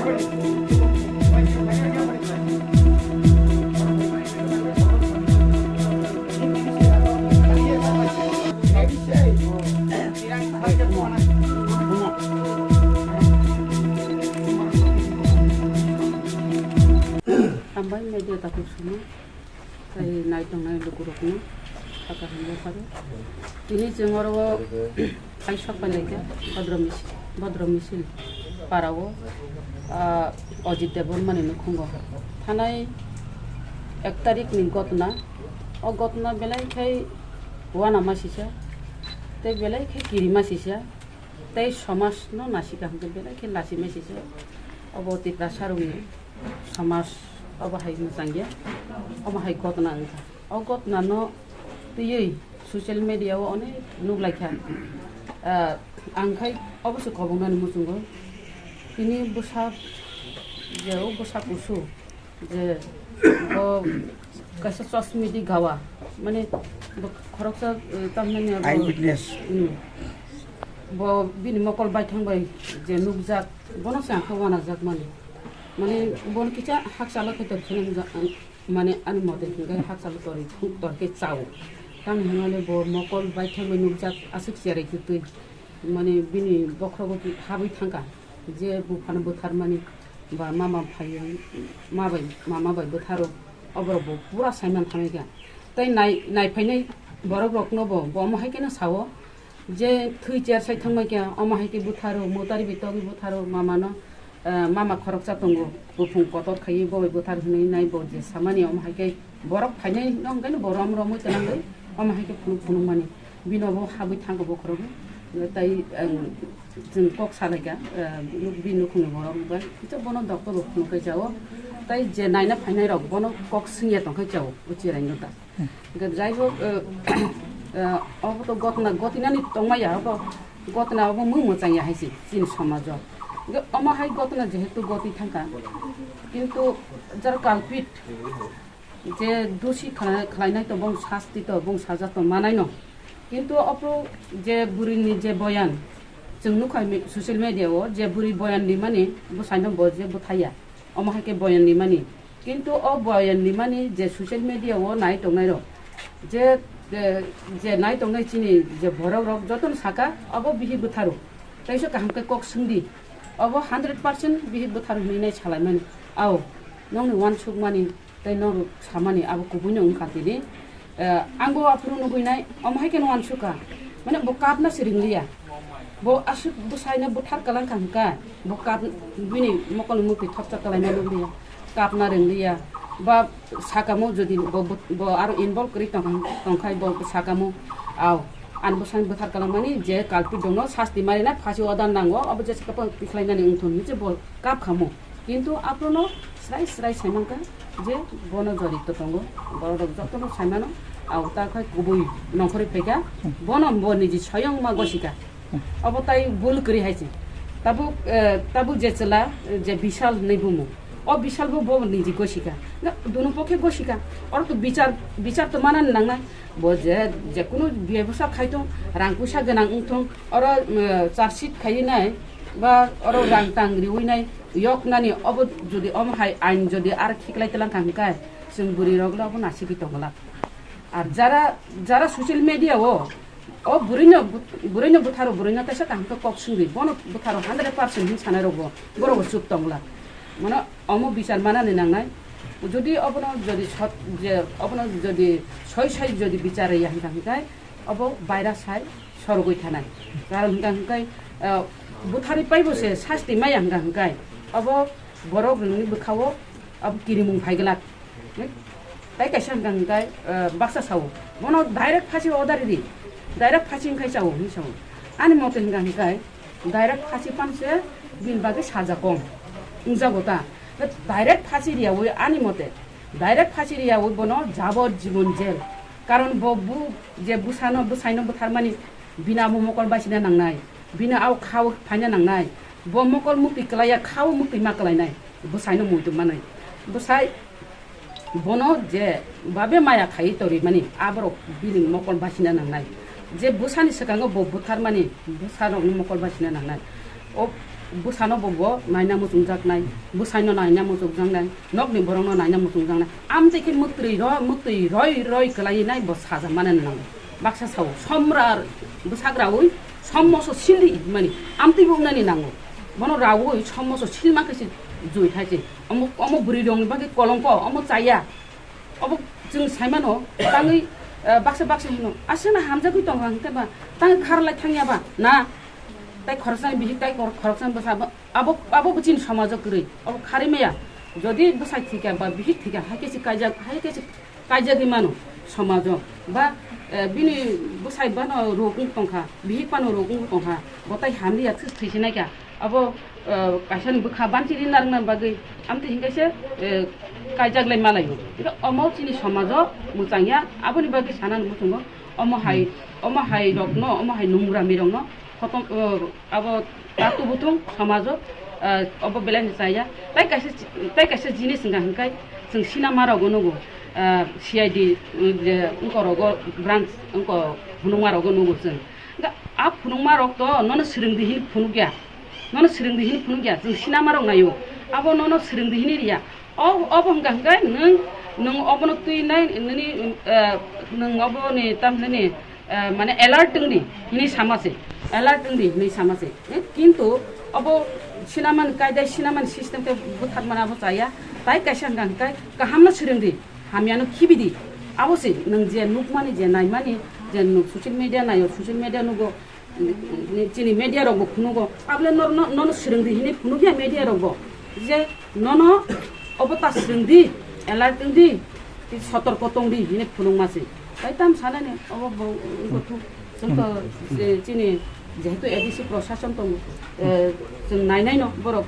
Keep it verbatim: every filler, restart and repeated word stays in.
Hambai media takhuk suma, tei nai tongnai lukurokno saka hambai pharo. Tini chwng oro o kaisok pai laikha Bodrom Misil, Bodrom Misil para o, ah, Ajit Debbarma ni nukhungo. Thanai ek tarik ni gotna, o gotna belai khai uanama sisa, tei belai khai kirima sisa, tei somaj no nasika hwnkhe belai khe lachima sisa. Obo Tiprasa rokni somaj obo hai mwchangya, omo hai gotna wngkha. O gotna no twiwi social media o onek nuklaikha. Ah, ang khai obo se kobongnani muchungo. Tini bwsa je o bwsa kusu je bo kaisa chosmidi gawa, mane bo khoroksa, eh, tamhinani abo, eyewitness. Hmm. Bo bini mokol baithang bai je nukjak, bono se ang khe uanajak mani. Mane bono kisa hakchalo khe tor kheno wngja-, mane ani mote hwnkhe hakchalo torwi thung tor khe chao. Tamni hwnmale bo mokol baithang bai nukjak aswk cherai kwtwi. Mane bini bokhrogo ki habwi thangkha je buphano butharmani ba mama phaiwi ma bai, mama bai butharo oborok bo pura saiman thangwi kha. Tei nai, naiphainai borok rokno bo, bo omo hai kheno sao. Je thwi cher sai thangbai kha, omo hai khe butharo, motari bai togwi butharo, mamano, eh, mama khoroksa tongo, buphung kotor khaiwi bo bai buthar hwnwi nai bo je samani omo hai khe borok phainai no hwnkhe no bo rom romwi twnangwi omo hai khe phunuk phunuk mani. Bino bo habwi thango bokhorogo, tai, ang, chwng kok salaikha, eh, nuk-, bini nukhungni borok bai kisa bono doctor bo phunuk khai chao, tai je naina phainai rok bono kok swngya tongkhai chao, o cheraino ta. Hwnkhe jai hok, eh, eh, obo to gotna gotinani tongmaya, obo gotna obo mui mwchangya hai se chini somajo. Hwnkhe omo hai gotna jehetu goti thangkha, kintu jara culprit je dosi khlai-, khlainai to bong sasti to bong saja to manai no. Kintu obo je bwrwi ni je boyan, chwng nukha mi-, social media o je bwrwi boyan rimani bwsai no bo je bwthaiya. Omo hai khe boyan rimani. Kintu o boyan rimani je social media o nai tongnai rok, je, je, je nai tongnai chini je borok rok jotono saka, obo bihik bwtharo. Teisa kaham khe kok swngdi. Obo hundred percent bihik bwtharo hinwi nai salaimani. Ao, nokni uansukmani tei norok samani abo kubuino wngkha tini. Eh, ang bo aphuru nugwi nai, omo hai kheno uansukha. Mane bo kapna se ringliya. Bo aswk bwsaino buthar kalang kha hwnkha, bo kap, bini mokolni mukti thopsa kalaima nukliya. Kapna ringliya. Ba sakamo jodi bo, bo, bo aro involve kwrwi tongkha, tongkhai bo sakamo, ao, ani bwsani buthar kalangmani je culprit dongno sasti marina phasi order nango, obo jesa kwbang tikhlainani wngthon hinwi se bo kap khamo. Kintu aphuru no srai srai sai mankha je bono jorito tongo, borok rok jotono sai mano, ao ta khai kubui nongkhorwi phaikha, bono bo niji soyong ma gosika. Obo tai bul kwrwi hai se. Tabuk, eh, tabuk je chwla, eh, je Bishal hinwi bumo. O Bishal bo, bo niji gosika. Na, dunu pokhe gosika. Oro to bichar, bichar to manani nangnai. Bo je, je kunu bebasa khai thung, rang puisa gwnang wng thung, oro, eh, charge sheet khaiwi nai, ba oro rang tang riwi nai, yok nani obo jodi omo hai ain jodi ar khiklai tlang kha hwnkhe, chwng bwrwi rok le obo nasigwi tongla. Ar jara, jara social media o, o bwrwino, bwrwino bwtharo, bwrwino teisa kaham khe kok swngdi, bono bwtharo hundred percent hin sanai rokbo, borokbo chup tongla. Mano omo bichar manani nangnai. Jodi obono jodi sot, je obono jodi soi soi jodi bichar ya hwnkha hwnkhe, obo baira sai sorogwi thanai. Karon hwnkha hwnkhe, ah, bwtharwi paibo se sasti maya hwnkha hwnkhe, obo borok rwngni bwkhao obo kirimung phaiglak. Tai kaisa hwnkha hwnkhe, ah, baksa sao, bono direct phasi order ri, direct phasi hwnkhe sao, hwnwi sao. Ani mote hwnkha hwnkhe direct phasi pan se bini bagwi saja kom wngjago ta. Direct phasi riyawi ani mote, direct phasi riyawi bono jabor jibon jail. Karon bo bu je bwsano, bwsaino bwtharmani bini abo mokol baisina nangnai, bini ao khao phaina nangnai, bo mokol mukti kwlaiya, khao mukti ma kwlainai, bwsaino muitu manai. Bwsai bono je babe maya khaiwi torwi mani, aborok bini mokol basina nangnai. Je bwsani swkango bo butharmani, bwsarokni mokol basina nangnai. O bwsano bo, bo naina muchungjaknai, bwsaino naina muchungjaknai, nokni borokno naina muchungjaknai. Amtwi khe mwtwi ro-, mwtwi roi roi kwlaiwi nai bo sajak manani nango. Baksa sao, som ra-, bwsak raui som moso sildi hinmani, amtwi bo wngnani nango. Bono raui som moso silma khe se jui thai se. Omo, omo bwrwi rokni bagwi kolongko, omo chaya. Obo chwng saimano, tangwi, eh, baksa baksa hino, aswkno hamjagwi tongo ang tei ba, tangwi kharlai thangya ba, na, tai khoroksani bihik, tai khor-, khoroksani bwsa, abo, abo, abo bo chini somajo kwrwi, obo kharwi maya. Jodi bwsai thwikha ba bihik thwikha, hai khe se kaijak, hai khe se kaijagwi mano somajo, ba, eh, bini bwsai bano rok wng tongkha, bihik bano rok wng tongkha, bo tai hamliya thwi-, thwisi naikha. Abo, eh, kaisani bwkha banchi rinna rwngna bagwi, amtwi hinkhe se, eh, kaijak lai malaio. Hingkhe omo chini somajo mwchangya, aboni bagwi sanani muchungo, omo hai, omo hai rokno, omo hai nungrami rokno, khotom, eh, abo tatu butung somajo, eh, obo belai ni chaya. Tai kaisa, tai kaisa jinis wngkha hinkhai, chwng sinama rogo nugo, eh, C I D, eh, je wngkorogo branch wngko phunukma rogo nugo chwng. Hingkhe a phunukma rok to nono swrwngdi hin phunukya. Nono swrwngdi hini phunukya, chwng sinama rok naio. Abo nono swrwngdi hini riya. O, obo hwnkha hwnkhe nwng, nwng obono twi nai, nini, eh, nwng oboni tamhinani, eh, mane alert wngdi hini sama se. Alert wngdi hini sama se. Eh, kintu obo sinamani kaidai, sinamani system khe bwtharmani abo chaya. Tai kaisa hwnkha hwnkhe kahamno swrwngdi, hamyano khibidi. Abo se nwng je nukmani, je naimani, je nwng social media naio, social media nugo, chini media rok bo phunugo, abole no, no, nono swrwngdi hinwi phunukya media rok bo, je nono obo ta swrwngdi, alert wngdi, sotorko tongdi hinwi phunukma se. Tai tam sanani obo bo wngkha thuk, chwngkha, eh, chini jehetu A D C prosason tongo, eh, chwng nainaino borok.